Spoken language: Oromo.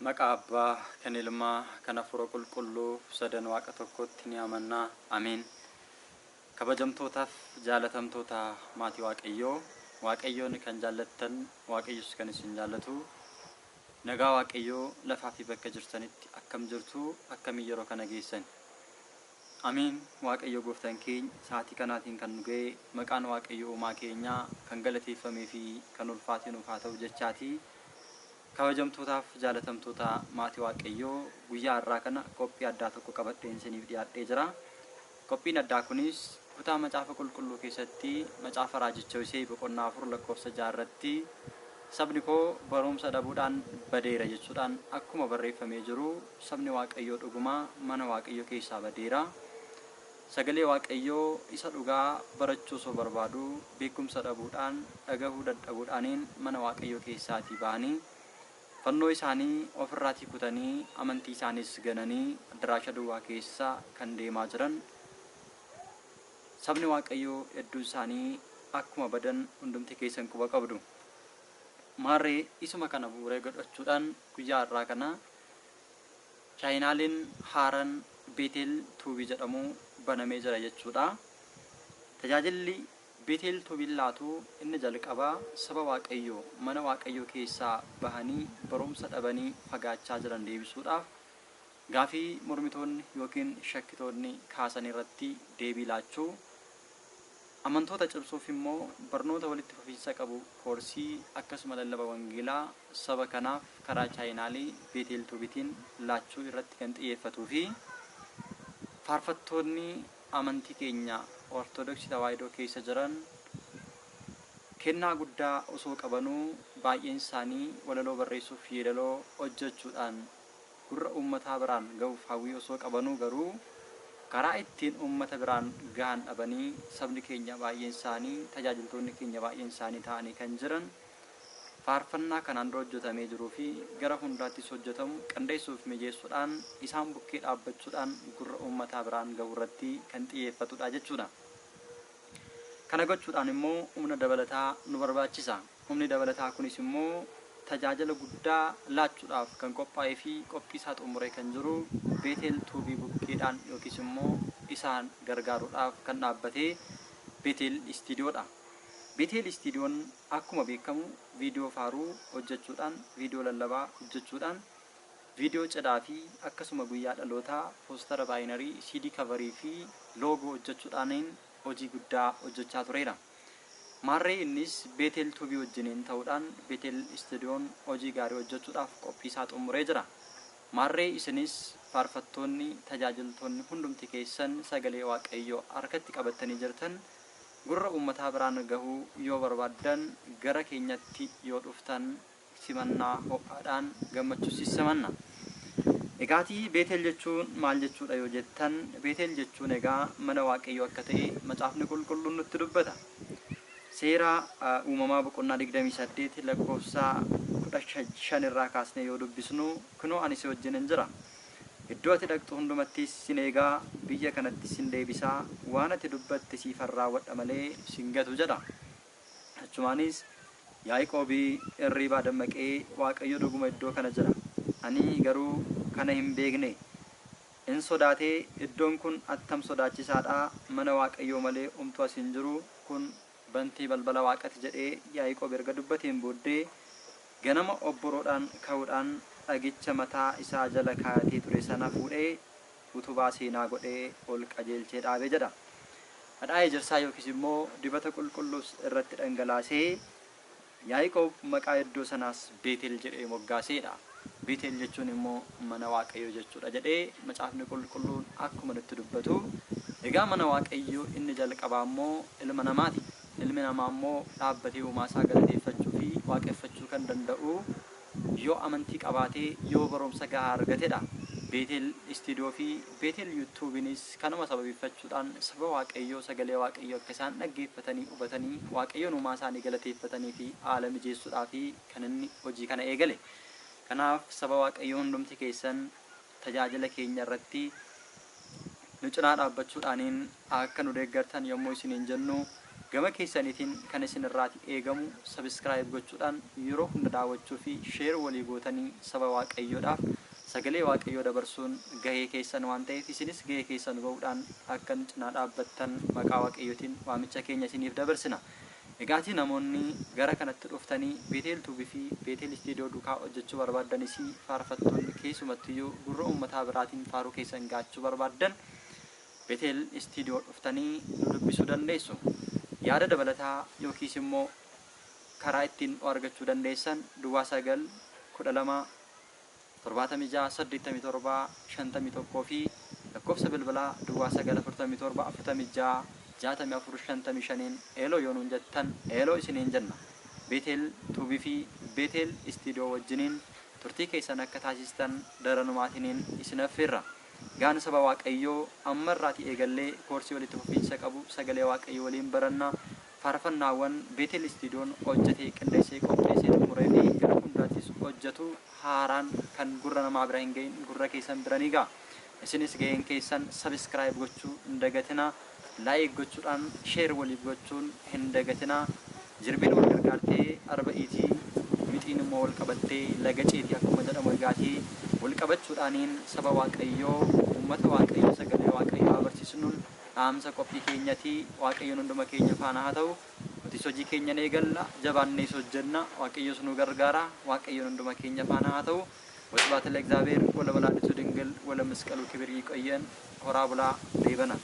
Maqaa Abbaa, kan Ilmaa, kan Hafuura Qulqulluu, sadan Waaqa tokkotti ni amanna. Ameen. Kabajamtootaaf jaalatamtoota maatii Waaqayyoo, Waaqayyoon kan jaallattan, Waaqayyos kan isin jaallatu, nagaa Waaqayyoo lafaa fi bakka jirtanitti akkam jirtu, akkamii yeroo kana geessan? Ameen. Waaqayyo gooftaan keenya sa'aatii kanaatiin kan nu ga'e, maqaan Waaqayyo uumaa keenyaa kan galateeffamee fi kan ulfaatee nuuf haa ta'u jechaatii. Kabajamtootaaf jaalatamtoota maatii Waaqayyoo, guyyaa har'aa kana qophii addaa tokko qabadheen isiniif dhiyaadhee jira. Qophiin addaa kunis kutaa Macaafa Qulqulluu keessatti Macaafa Raajicha Hosee boqonnaa 4 lakkoofsa 6 irratti sabni koo barumsa dhabuudhaan badeera jechuudhaan akkuma barreeffamee jiru, sabni Waaqayyoo dhugumaa mana Waaqayyoo keessaa badeera. Sagalee Waaqayyoo isa dhugaa barachuu osoo barbaadu beekumsa dhabuudhaan, dhagahuu dadhabuudhaaniin mana Waaqayyoo keessaatii bahanii fannoo isaanii ofirraatii kutanii amantii isaaniis gananii addaraasha duwwaa keessa kan deemaa jiran sabni Waaqayyoo hedduun isaanii akkuma badan hundumti keessan quba qabdu. Maarree isuma kana bu'uura godhachuudhaan guyyaa har'aa kana chaayinaaliin haaraan Beetel Tuubii jedhamu banamee jira jechuudha. Tajaajilli Beetel Tuubiin laatu inni jalqabaa saba Waaqayyoo mana Waaqayyoo keessaa bahanii barumsa dhabanii fagaachaa jiran deebisuudhaaf gaafii mormitoonni yookiin shakkitoonni kaasan irratti deebii laachuu, amantoota cimsuuf immoo barnoota walitti fufiinsa qabu koorsii akkasuma lallaba wangeelaa saba kanaaf karaa chaayinaalii Beetel Tuubiitiin laachuu irratti kan xiyyeeffatuu fi faarfattoonni amantii keenya Ortodoksii Tawaahidoo keessa jiran kennaa guddaa osoo qabanuu baay'een isaanii walaloo barreessuuf yeedaloo hojjechuudhaan gurra uummataa biraan ga'uuf hawwii osoo qabanuu garuu karaa ittiin uummata biraan gahan dhabanii sabni keenya baay'een isaanii, tajaajiltoonni keenya baay'een isaanii ta'anii kan jiran faarfannaa kanaan dura hojjetamee jiruu fi gara hundaattis hojjetamu qindeessuuf mijeessuudhaan isaan bukkee dhaabbachuudhaan gurra uummataa biraan ga'uu irratti kan xiyyeeffatudha jechuudha. Kana gochuudhaan immoo humna dabalataa nu barbaachisa. Humni dabalataa kunis immoo tajaajila guddaa laachuudhaaf kan qophaa'ee fi qophii isaa xumuree kan jiru Beetel Tuubii bukkeedhaan yookiis immoo isaan gargaaruudhaaf kan dhaabbatee Beetel Istiidiyoodha. Beetel Istiidiyoon akkuma beekamu viidiyoo faaruu hojjechuudhaan, viidiyoo lallabaa hojjechuudhaan, viidiyoo cidhaa fi akkasuma guyyaa dhalootaa, poostara baayinarii, CD coverii fi loogoo hojjechuudhaaniin hojii guddaa hojjechaa tureera. Maarree innis Beetel Tuubii wajjiniin ta'uudhaan Beetel Istiidiyoon hojii gaarii hojjechuudhaaf qophii isaa xumuree jira. Maarree isinis faarfattoonni, tajaajiltoonni hundumti keessan sagalee Waaqayyoo harkatti qabattanii jirtan gurra uummataa biraan gahuu yoo barbaaddan gara keenyatti yoo dhuftan simannaa ho'aadhaan gammachuusis simanna. Egaatii Beetel jechuun maal jechuudha yoo jettan, Beetel jechuun egaa mana Waaqayyoo akka ta'e Macaafni Qulqulluun nutti dubbata. Seera uumamaa boqonnaa 28 lakkoofsa 15 irraa kaasnee yoo dubbisnu, kunoo ani si wajjinin jira. Iddoo ati dhaqxu hundumattis sin eegaa, biyya kanattis sin deebisaa, waan ati dubbatte siifan raawwadha malee sin gatu jedha. Achumaanis Yaaqoobi hirriibaa dammaqee, Waaqayyo dhuguma iddoo kana jira, ani garuu kana hin beekne. In sodaatee, iddoon kun attam sodaachisaadha, mana Waaqayyoo malee homtuu as hin jiru, kun bantii balbala Waaqati jedhee Yaaqoob erga dubbateen booddee ganama obboroodhaan ka'uudhaan dhagicha mataa isaa jala kaayatee ture sana fuudhee utubaa seenaa godhee ol qajeelchee dhaabe jedha. Dhadhaa ejersaa yookiis immoo dibata qulqulluus irratti dhangalaasee Yaaqoob maqaa iddoo sanaas Beetel jedhee moggaaseedha. Beetel jechuun immoo mana Waaqayyoo jechuudha jedhee Macaafni Qulqulluun akkuma nutti dubbatu. Egaa mana Waaqayyoo inni jalqabaa immoo ilma namaati. Ilmi namaa immoo dhaabbatee uumaa isaa galateeffachuu fi waaqeffachuu kan danda'u yoo amantii qabaatee, yoo barumsa gahaa argatedha. Beetel Istiidiyoo fi Beetel Yuutuubiinis kanuma sababeeffachuudhaan saba Waaqayyoo sagalee Waaqayyoo akka isaan dhaggeeffatanii hubatanii Waaqayyoon uumaa isaanii galateeffatanii fi haala mijeessuudhaa fi kan inni hojii kana eegale. Kanaaf saba Waaqayyoo hundumti keessan tajaajila keenya irratti nu cinaa dhaabbachuudhaaniin akka nu deeggartan yommuu isiniin jennu, Gama keessaniitiin kan isin irraati eegamu subscribe gochuudhaan yeroo hunda daawwachuu fi share walii gootanii saba Waaqayyoodhaaf sagalee Waaqayyoo dabarsuun gahee keessan waan ta'eef isinis gahee keessan ba'uudhaan akka nu cinaa dhaabbattan maqaa Waaqayyootiin waamicha keenya isiniif dabarsina. Egaatii namoonni gara kanatti dhuftanii Beeteel Tuubii fi Beeteel Istiidiyoo duukaa hojjechuu barbaaddanis faarfattoonni keessumattiyyuu gurra uummataa biraatiin faaruu keessan gaachuu barbaaddan Beeteel Istiidiyoo dhuftanii nu dubbisuu dandeessu. Yaada dabalataa yookiis immoo karaa ittiin nu argachuu dandeessan duwwaa 9 12 76 87 51 fi lakkoofsa bilbilaa duwwaa 9 47 46 64 55n eeloo yoo nuun jettan eeloo isiniin jenna. Beeteel Tuubii fi Beeteel Istiidiyoo wajjiniin turtii keessan akka taasistan daranumaatiniin isin affeerra. Gaan saba Waaqayyoo amma irraatii eegallee koorsii walitti fufiinsa qabu sagalee Waaqayyoo waliin baranna. Faarfannaawwan Beeteel Istiidiyoon hojjetee qindeessee qopheessee xumuree fi gara fuulduraattis hojjetu haaraan kan gurra namaa bira hin gahin gurra keessan bira ni ga'a. Isinis gaheen keessan subscribe gochuu hin dagatinaa. Like gochuudhaan share waliif gochuun hin dagatinaa. Jirbiin wal gargaartee arba iitii, mixiin immoo wal qabattee laga ceeti akkuma jedhamu egaatii wal qabachuudhaaniin saba Waaqayyoo, uummata Waaqayyoo sagalee Waaqayyoo haa barsiisnuun dhaamsa qophii keenyati. Waaqayyoon hunduma keenya faana haa ta'u. Nutis hojii keenya ni eegalla, jabaannees hojjenna. Waaqayyos nu gargaara. Waaqayyoon hunduma keenya faana haa ta'u. ወስብሐት ለእግዚአብሔር ወለወላዲቱ ድንግል ወለመስቀሉ ክብር። ይቆየን። ሆራ ቡላ deebana.